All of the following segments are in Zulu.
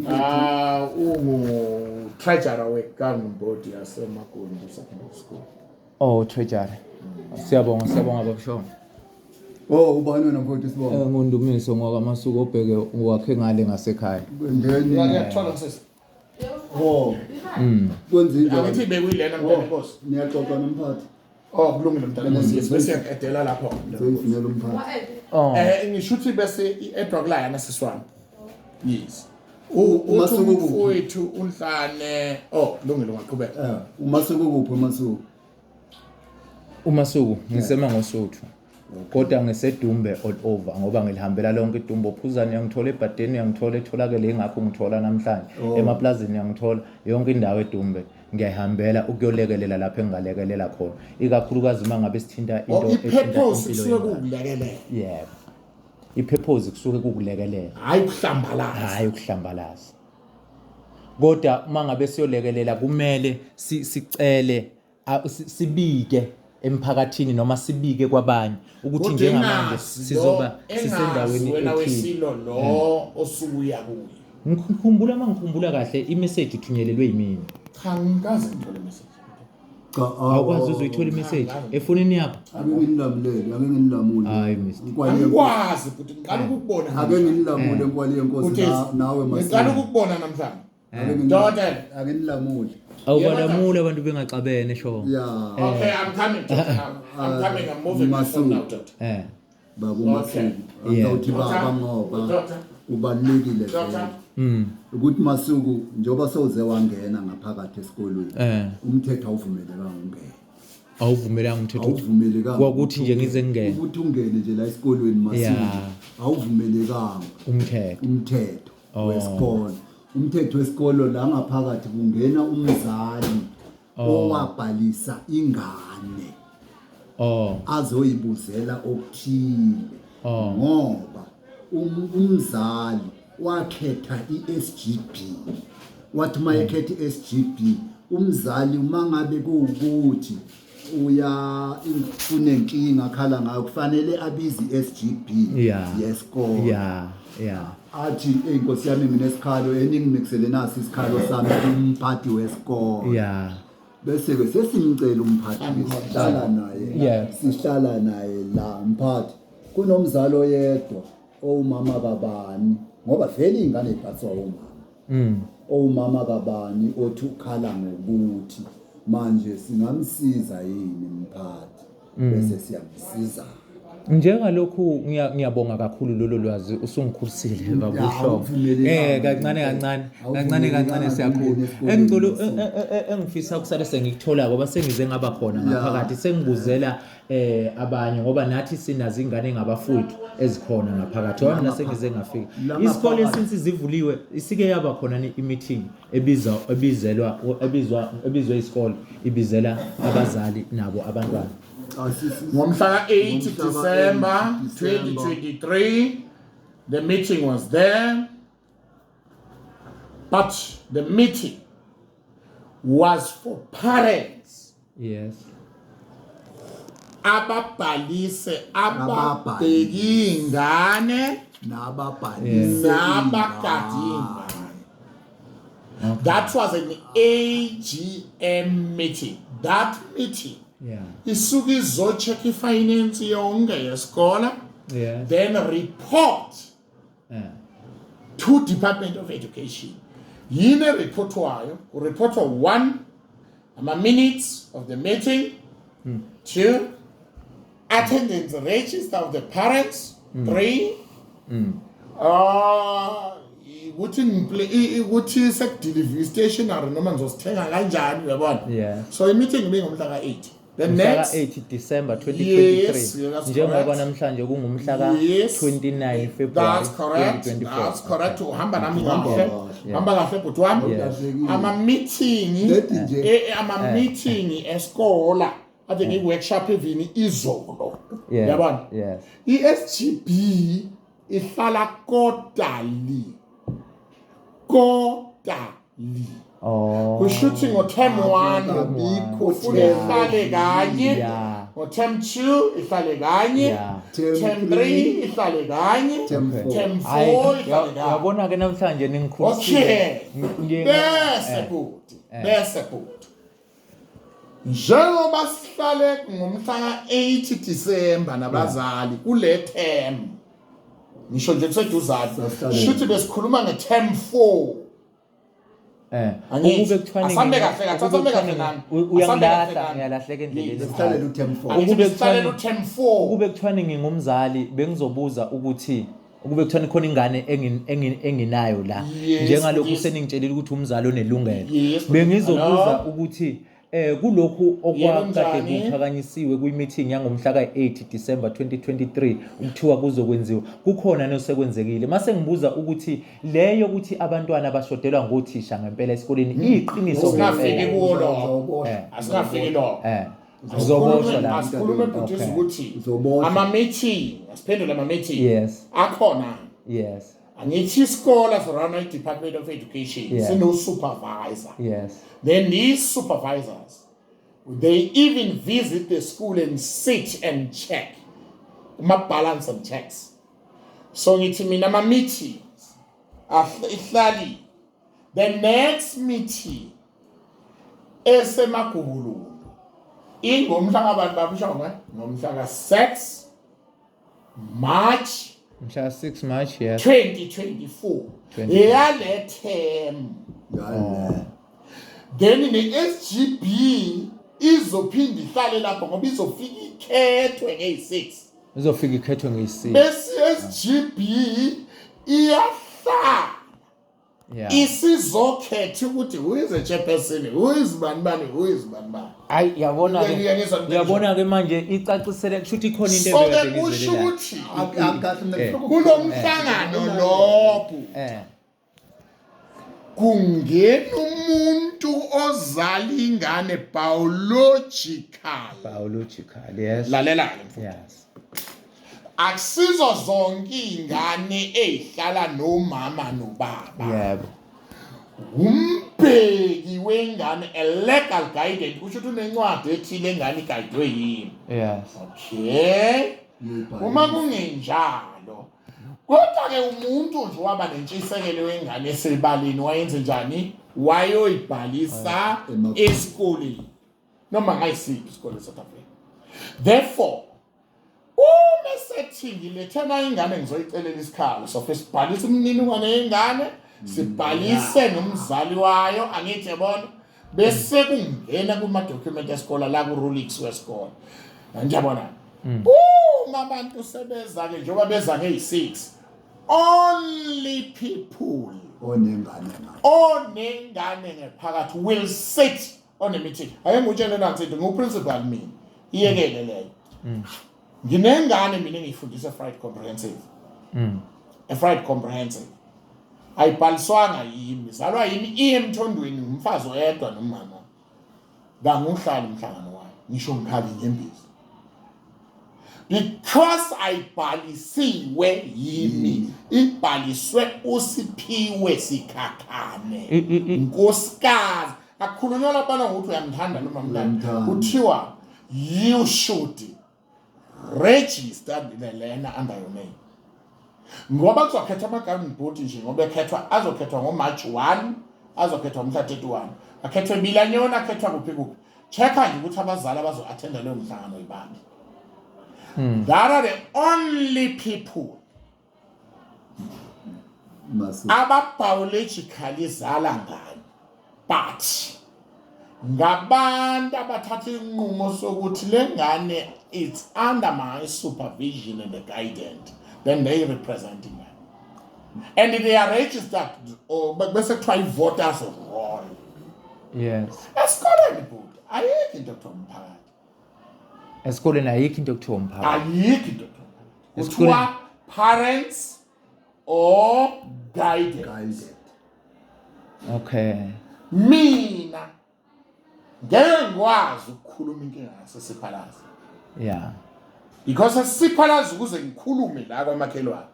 Ah, ungu treasurer we-governing board yaseMagundi Secondary School. Oh, treasurer. Siyabonga, siyabonga babushongo. Oh, ubani wena mfowethu sibonga? Eh, ngundumiso ngokwamasuku obheke wakhe ngale ngasekhaya. Ngeni. Ngiyakuthola sisi. Oh. Kwenze njani? Angithi bekuyilena mntana inkosi. Niyaxoxa nomphathi. Oh, kulungile mntana inkosi. Yes, bese siyaqedela lapho. Soyifunela umphathi. Oh. Eh, ngisho ukuthi bese i-edwa kulayana sisi wami. Yes. Uma Uthi sekukuphi? umfowethu uNhlane. Oh, kulungile ungaqhubeka. Eh, uma sekukuphi umasuku? Umasuku ngisema ngosuthu. Kodwa ngisedumbe all over ngoba ngilihambela lonke idumbe ophuzane uyangithola ebhadeni uyangithola etholakele ingakho ngithola namhlanje Oh. emaplazini uyangithola yonke indawo edumbe ngiyayihambela ukuyolekelela lapho engingalekelela khona ikakhulukazi uma ngabe sithinta Oh, into ethinta i-purpose impilo kusuke yengane. kuwukulekelela. Yebo. I-purpose kusuke kukulekelela. Hayi ukuhlambalaza. Hayi ukuhlambalaza. Kodwa uma ngabe siyolekelela kumele sicele sibike emphakathini noma sibike kwabanye ukuthi Kodwa njengamanje engazi lo- sizoba engazi sisendaweni wena ethile. wesilo lo osukuya kuye. Ngikhumbula uma ngikhumbula kahle imessage ithunyelelwe yimina. Cha ngikaze ngithole message. Cha, Awukwazi uzoyithola imessage efonini yakho. Ake nginilamulele, ake nginilamule. Hayi, mister. Nkwali yenkosi. Angikwazi futhi ngiqala ukukubona. Ake nginilamule nkwali yenkosi Uthi nawe ngiqala Masuku. ukukubona namhlanje. Ake nginilamule. Dokotela. Ake nilamule. Awubalamula abantu bengaxabene sho. Yeah. Okay, I'm coming. Doctor. I'm coming. I'm moving my phone now, doctor. Baba Okay. uMasuku. Yeah. Angizawuthi baba ngoba Doctor. ubalulekile Doctor. vele. Ukuthi Masuku njengoba sewuze wangena ngaphakathi esikolweni. Umthetho awuvumelekanga ungene. Awuvumelanga umthetho. Awuvumelekanga. Kwakuthi nje ngize ngingene. Ukuthi ungene nje la esikolweni Masuku. Yeah. Awuvumelekanga. Umthetho. Umthetho Oh. wesikolo. Umthetho wesikolo la ngaphakathi kungena umzali owabhalisa ingane. Oh. Azoyibuzela okuthile. Oh. Ngoba umzali wakhetha iSGB. Wathi uma ekhetha iSGB umzali uma ngabe kuwukuthi uya kunenkinga akhala ngayo kufanele abize iSGB Yeah. yesikole. Yeah, yeah. Athi hey Nkosi yami nginesikhalo eningimikisele nasi isikhalo sami kumphathi wesikole. Yeah. Bese ke sesimcela umphathi sihlala naye. Yeah. Sihlala naye la mphathi. Kunomzali oyedwa owumama kabani ngoba vele ingane ibhatswa umama. Owumama kabani othi ukhala ngokuthi manje singamsiza yini mphathi bese siyamsiza. Njengalokhu ngiyabonga kakhulu lolo lwazi usungikhulisile baba Ya, uHlobo. awuvumelekanga. Kancane kancane, kancane kancane Awuvumelekanga siyakhula. ukungena esikoleni Engicela Masuku. engifisa kusale sengikuthola ngoba sengize ngaba khona Ya. ngaphakathi sengibuzela abanye ngoba nathi sinazo ingane engabafowethu ezikhona ngaphakathi. Ngoba mina sengize ngafika. La Isikole ngaphakathi. since zivuliwe isike yaba khona ni i-meeting ebizwa ebizelwa ebizwa ebizwe isikole ibizela abazali nabo abantwana. Ngomhla ka-8 Ngomhla ka-8 December December. 2023, the meeting was there, but the meeting was for parents. Yes. Ababhalise, Ababhalise. ababheki ingane, Nababhalise nabagadi ingane. ingane. That was an AGM meeting. That meeting Yeah. isuke izocheck i-finance yonke yesikole, Yes. then report Yeah. to Department of Education. Yini reportwayo? Kureportwa 1, ama-minutes of the meeting, 2, attendance register of the parents, 3, ukuthi ukuthi sekudeliver stationery noma ngizosithenga kanjani, uyabona? Yeah. So i-meeting ibingomhla ka-8. The Mhla next ka-8 December 2023. Yes, yeah, that's Njengoba correct. namhlanje kungumhla ka Yes. 29 February That's correct. 2024. That's correct. Uhamba nami Uhamba kahle. kahle. Hamba kahle bhuti wami. Yes. Ama-meeting, Leti nje. ama-meeting esikole ade ngiku-workshop evini izolo. Yeah. Uyabona? Yes. I-SGB ihlala kodali. Kodali. Oh. Kushuthi ngo-term 1 Abikho ufuna ihlale kanye Yeah. Ngo-term 2 ihlale kanye. Yeah. Term 3 ihlale kanye. Term Okay. four. Term Hayi, 4 ihlale kanye. yabona ke namhlanje ningikhulisile. Okay. Ngiye Bese bhuti, bese bhuti. Njengoba sihlale ngomhla ka-8 December nabazali kule term. Ngisho nje kuseduzane. Sasihlale. Shuthi besikhuluma nge-term 4. Angithi, Ukube kuthiwa asambe kahle kahle, ukube asambe kuthiwa kahle nami. Asambe kahle uyangilahla, nami. ngiyalahleka endleleni. Sihlalele u-term 4. Angithi Ukube besihlalele u-term 4. Ukube kuthiwa ngingumzali bengizobuza ukuthi ukube kuthiwa khona ingane enginayo la, njengalokhu seningitshelile ukuthi umzali onelungelo, bengizobuza ukuthi kulokhu okwakade kuphakanyisiwe kwi-meeting yangomhla ka-8 December 2023 ukuthiwa kuzokwenziwa, kukhona nosekwenzekile. Mase ngibuza ukuthi leyo ukuthi abantwana bashodelwa ngothisha ngempela esikoleni iyiqiniso Singafiki ngempela? kuwo lokho. Asingafiki lokho. Uzoboshwa la. Asikhulume bhuti ukuthi Uzoboshwa. ama-meeting, asiphendule ama-meeting. Yes. Akhona. Yes. Angithi isikole sirana i-Department of Education sino-supervisor. Yes. Then these supervisors, they even visit the school and sit and check. Ama-balance and checks. So ngithi mina ama-meetings ihlali. The next meeting eseMagubululu ingomhla kabantu babusha ngomhla ka-6 March Mhla 6 March, yes. 2024. Yale term. Yale. Then ne-SGB izophinda ihlale lapho ngoba izofika ikhethwe ngeyi-6. Izofika ikhethwe ngeyi-6. Bese SGB iyahlala. Isizokhetha ukuthi who is a chairperson, who is bani bani, who is bani bani. Hayi, yabona ke. Ngiyangizwa mina. Yabona ke manje icacisele kusho ukuthi ikhona into So ke ebekade kusho ngizele la. ukuthi Akahle mina kulo mhlangano lopho kungena umuntu ozala ingane biological. Biological, yes. Lalela ke mfowethu. Yes. Akusizo zonke izingane ezihlala nomama nobaba. Yebo. Umbheki wengane, a legal guidance, kusho ukuthi unencwadi ethile engane igayidwe yini. Yes. Okay. Uma kungenjalo, kodwa ke umuntu nje waba nentshisekelo wengane esebaleni wayenze njani? Wayoyibhalisa esikoleni. Noma ngayisiphi isikole eSouth Africa. Therefore, uma sethi ngilethena ingane ngizoyicelela isikhala, so sibhalise umniningwane yengane, sibhalise nomzali wayo, angithi yabona, bese kungena kuma document esikole la ku rulings wesikole. Ngiyabona. Uma abantu sebeza ke njengoba beza ngeyi6, only people onengane onengane ngephakathi will sit on a meeting. Ake ngikutshele nansi into, ngiwuprincipal mina. Iyekele leyo. Nginengane mina engiyifundisa eFried Comprehensive. eFried Comprehensive. Ayibhaliswanga yimi, izalwa yimi iye emthondweni ngumfazi oyedwa nomama. Kangiwuhlali umhlangano wayo, ngisho ngikhala inyembezi. Because ayibhalisiwe yimi, ibhaliswe uSiphiwe Sikhakhane. Nkosikazi, akukhulunywa lapha ngokuthi uyamthanda noma mntana. Kuthiwa you should register the learner under your name. Ngoba kuzokhethwa ama-governing body nje, ngoba ekhethwa azokhethwa ngo-March 1, azokhethwa ngomhla 31. Akhethwe Bilanyona, akhethwa kuphi kuphi. Checka nje ukuthi abazali abazo-attenda leyo mhlangano yibani. That are the only people ababiologically zala ngane, but ngabantu abathatha inqumo sokuthi lengane it's under my supervision and the guidance, then they representing them and they are registered or bese kuthiwa i-voters roll. Yes. Esikoleni bhuti ayikho into ekuthiwa umphakathi. Esikoleni ayikho into ekuthiwa umphakathi. Ayikho into ekuthiwa umphakathi. Kuthiwa parents or guidance. Okay. Mina ngeke ngikwazi ukukhuluma inkinga yaseSiphalazi. Yeah. Because eSiphalazi ukuze ngikhulume la kwamakhelwane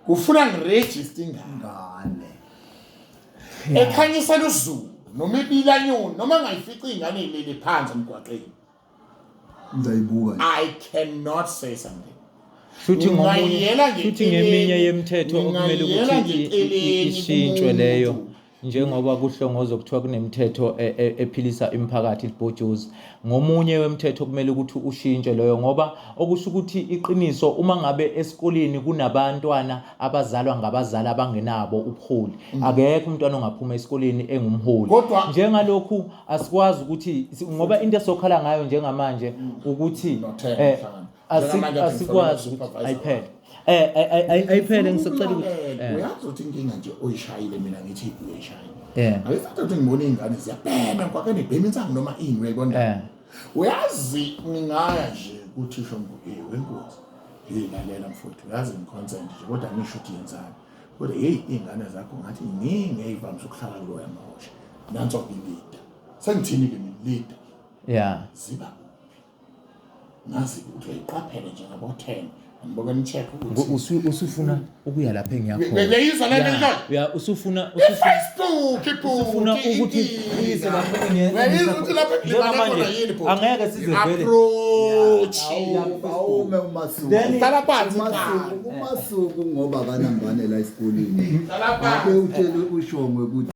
kufuna ngiregister ingane. Ekhanyisela uZulu noma ibilanyoni noma ngayifica ingane ilele phansi emgwaqeni. Ngizayibuka nje. I cannot say something. Futhi ngomunye Ngingayiyela futhi ngeminye ngeceleni, yemithetho okumele ngingayiyela ukuthi ngeceleni ishintshwe kumuntu. leyo njengoba kuhlongozwa kuthiwa kunemithetho ephilisa imiphakathi libhojozi. Ngomunye wemithetho okumele ukuthi ushintshwe loyo, ngoba okusho ukuthi iqiniso uma ngabe esikoleni kunabantwana abazalwa ngabazali abangenabo ubuholi, akekho umntwana ongaphuma esikoleni engumholi. Kodwa- Njengalokhu asikwazi ukuthi ngoba into esokhala ngayo njengamanje ukuthi No, ten, mhlawumbe. Njengamanje asikwazi ngifuna ukuthi supervisor. ayiphele. Ayiphele ngisacela ukuthi Uyazi ukuthi inkinga nje oyishayile, mina ngithi uyayishayile. Ake sithathe ukuthi ngibone iy'ngane ziyabhema emgwaqeni, ibhema insangu noma ini, uyayibona? Uyazi ngingaya nje kuthisha wenkosi, hey lalela mfowethu, uyazi ngi-consent nje kodwa ngisho ukuthi yenzani, kodwa hey iy'ngane zakho ngathi iningi ey'vamise ukuhlala kuloya mhosha, nanso-ke i-leader. Sengithini-ke mina leader? Ziba kuphi? Ngazi ukuthi uyayiqaphele nje ngabo-10, ngiboke ni-check ukuthi Usufuna ukuya lapha engiyakhona. Uyayizwa le nto ngishoyo? Ya, usufuna usufuna Facebook usufuna ukuthi uyise lapho Uyayizwa ukuthi lapho engilimale Njengamanje, khona yini bhuti? angeke size vele. Approach. Awume uMasuku. Hlala phansi. uMasuku, uMasuku ngoba akanangane la esikoleni. Hlala Ake phansi. utshele uShongwe ukuthi